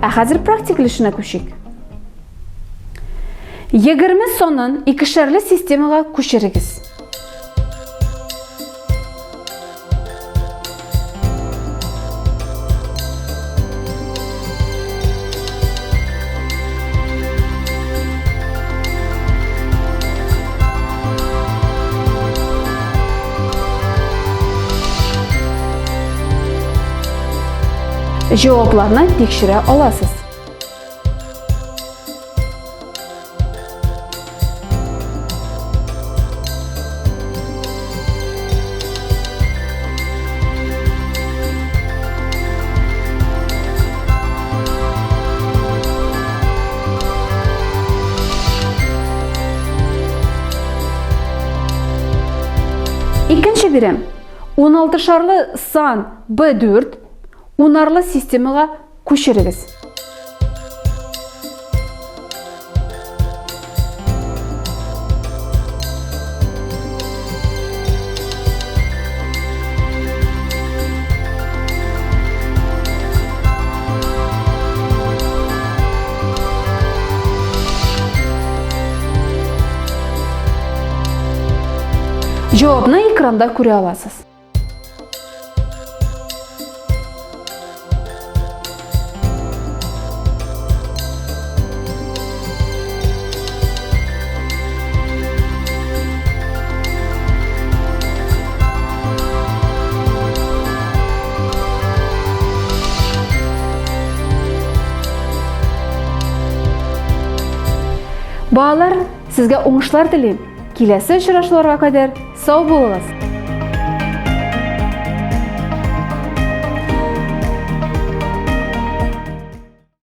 Ә хәзер практик өлешенә күчик. 20 санын икешәрле системага күчерегез. Җавапларны тикшерә аласыз. Икенче бирем. 16-шарлы сан B4 унарлы системага күчерегез. Җавапны экранда күрә аласыз. Балалар, сезгә уңышлар телим. Киләсе очрашуларга кадәр сау булыгыз!